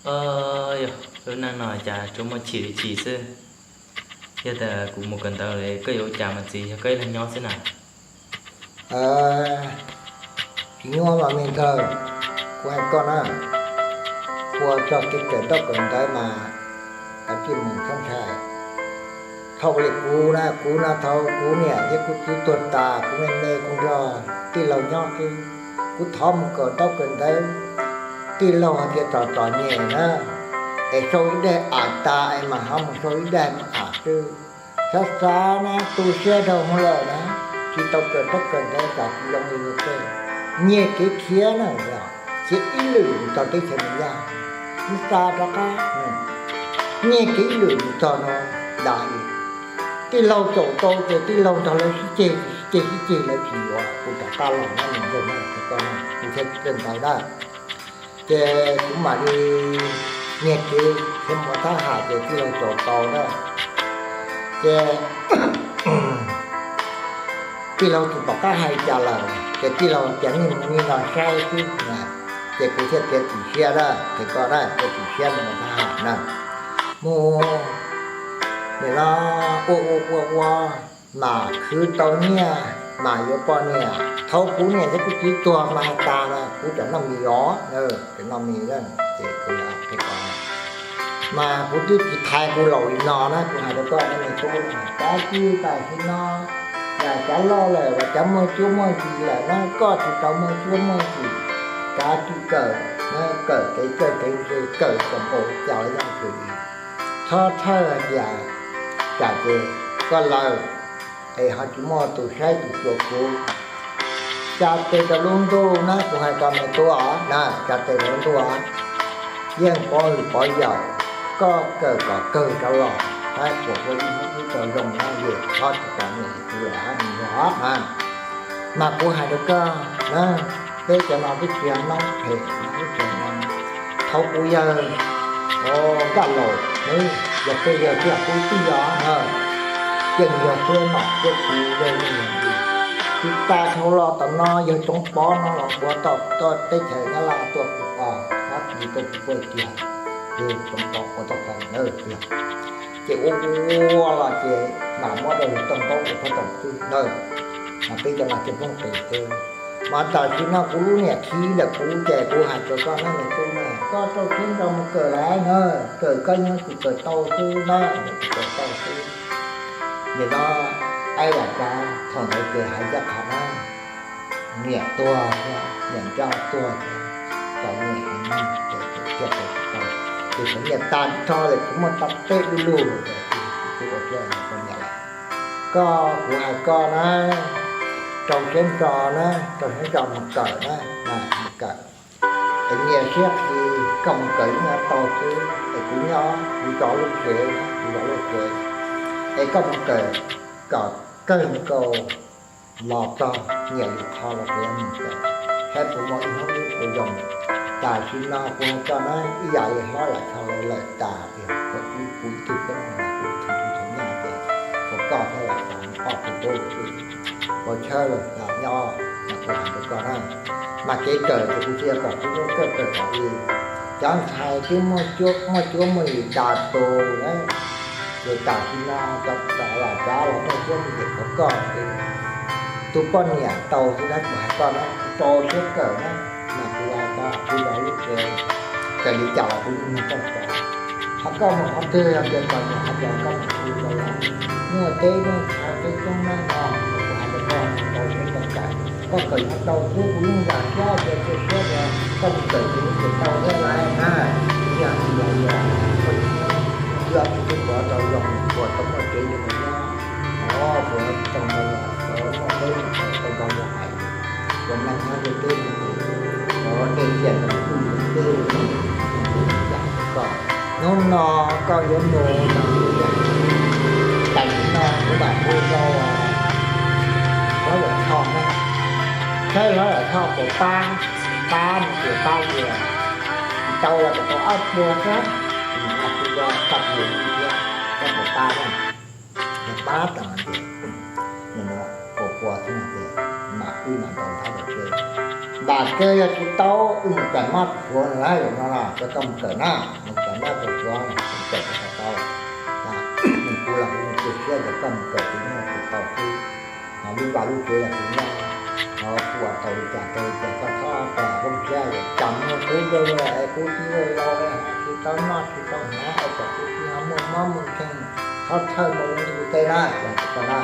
Yog, lub neej no cas tsuas muaj chim li chim xwb. Yog tias kuv mus kawm ntawv lawm koj yuav ua cas mas txiv, yog koj ib leeg nyob xwb na? Tsis nyuaj mas me ntxawg, kuv hais koj na, ua txog kev kawm ntaub kawm ntawv mas kav tsij mus txhob ntshai. Thaum li kuv na, kuv no thaum kuv niam thiab kuv txiv tuag tas kuv me me kuv nrog tij laug nyob xwb. Kuv thov mus kawm ntaub kawm ntawv, tij laug hais tias txom txom nyem na, es sau ib daim av tas es mam ho mus sau ib daim mam av xwb. Xav xav na tu siab dhau hwv lawm na, tsis tau kawm ntaub kawm ntawv tas tsis zoo li no tej. Nyiag kev khiav na, khiav ib lwm mus txog teb chaws Nyab Laj, mus xa rov qab, nyiag kev ib lwm mus txog no, dav li. Tij laug txaus tau ces tij laug nrog lawv sib ceg, sib ceg sib ceg lawv tsis yuav kuv rov qab los na, nws nrog kuv thiaj txawj ntawv dawb. Ces kuv mam li nyiag kev khiav mus thab ham ces tij laug txaus tau na. Ces tij laug tsis pom qab hais cas lawm, ces tij laug tias nej mus nej no saib xwb na. Ces kuv thiaj tias txim siab na, ces koj na, tias txim siab mus thab ham na. Mus nim no ua ua ua ua, mam khwv tau nyiaj, mam yuav poj niam. Thaum kuv niam thiab kuv txiv tuag mas hais tas mas kuv cov noj mis os, cov noj mis, ces kuv, mas kuv twb tsis thaiv kuv laus li no na, kuv hais rau koj me tub, kav tsij tam sim no, yam cov loj lawm, cov muaj cuab muaj yig lawm na, koj tsis tau muaj cuab muaj yig, kav tsij kawm, kawm kev txawj kev ntse, kawm kom npaum cas los yeej kawm li. Txhob txhawj hais tias tsam ces koj lawm es ho tsis muaj tus saib tus xyuas kuv. Tsa tes rau lub ntuj na, kuv hais rau me tub os na, tsa tes rau lub ntuj os, yeej pov hwm pov yawm, koj kawm kom kawg rov los, saib puas ua ib hnub ib tau zoo na, yus txhob tsis tau niam kuv lawm nws yog na. Mas kuv hais rau koj na, peb cov no twb tsis yog noob phem, twb tsis yog no. Thaum kuv yawg nkaj laus, yog peb yawg tij, kuv tij yog na, yeej yog siab nom siab kuv yawg yeej yog li. Tsis tas dhau los tom no yawg Txoov Pov no los ua tau teb chaws Nyab Laj tuaj kuv os, Fab Kis tuaj kuv puag tiag, yawg Txoov Pov ua tau tau ntawd tiag. Ces ua ua los ces mam muab rau yawg Tooj Nkaub ua phab toom xwb ntawd, mas peb cov no ces poob qis xwb. Mas tam sim no kuv lub niam khiav ntawm kuv ces kuv hais rau koj na me tub na, koj rau siab ntso mus kawm lawm na, kawm koj yeej tsis kawm tau xwb na, tsis kawm tau xwb. Nim no aib Vam Tsav thaum ntawd ces hais ncaj qha na, niam tuag thiab niam nrab tuag thiab, txom nyem heev ces tsis kawm tau. Ces cov niam tas nrho lawm, tsis muaj tau peb lub lug lawm ces kuv ua siab ua niam lawm. Koj, kuv hais koj na, rau siab ntso na, rau siab ntso mus kawm na, mus kawm. Es nyias siab qhis, koj mus kawm ib nyuag tau xwb, es kuv nyob kuv zov lub tsev, kuv zov lub tsev. Es koj mus kawm kom kawg nkaus los txog nyiam lwm qho los kuv yuav mus kawm, saib puas muaj ib hnub ib puas zoo. Tam sim no kuv hais koj na, ib yam li hlob Vam Tsav lawv lawm tas, kuv ib tug poob, kuv ib tug poob nyaj ces, kuv koj thiab Vam Tsav ob tug poob xwb. Ua tshawb los nyob, mas kuv hais rau koj na, mas kev kawm ces kuv tsis yog kom kuv lub kawm kawm kom li cov ntxhais twb muaj cuab muaj yig tas tus na. Ces tam sim no cov Vam Tsav los muaj cuab muaj yig rau koj xwb. Tus poj niam tau xwb na, kuv hais koj na, rau siab kawm na, mas kuv hais koj, kuv zov lub tsev, kawm li cas los kuv yeej nrog koj kawm. Ho koj mus qhov twg yog tias txom nyem hais tias koj mus tu rau los muaj teb muaj chaw teb toob na no, kuv hais rau koj, rau siab kawm. Koj kawm nyob tau xwb, kuv yeej zam siab tias cia siab tias koj mus kawm ces yeej kawm tau thiab lauj na. Yog tsis yog, yog tsis tau pov tau zoo, puas tau muaj tsev li mus nyob, puas tau muaj teb tau nrog luag hais, puas neeg nyob ntiaj teb no, puas dej ciam ntawm kuj yuav teb, yam koj. Hnub no koj yuav mus no, tam sim no kuv mam hu rau hlob Yawm Tshoj na, saib hlob Yawm Tshoj puas pab, pab no ces pab yus, tsis tau los kom tau ob puas xwb, a kuv yog txoj yus thiab, koj puas pab na, yog pab tau no ces nim no puas puas xwb no ces mam wb mam ntaus thab kom tseg. Tam sim no yog tsis tau wb mus kawm noj kawm ntxuav no, yog koj mus kawm na, mus kawm noj kawm ntxuav, mus kawm tsis tau. Nws kuv los kuv cia siab tias koj mus kawm tus nyuj tus tau xwb. Lub vaj lub tsev los kuv nyob, kuv ua tau li cas tau li cas, koj txhob tos koob siab, cas muaj kuv dua es kuv tsis ua los tsis tau noj tsis tau hnav es kom kuv tsis ho muaj mob muaj nkeeg, txhob txhawj mus li kuv teb na, los tsis tau na.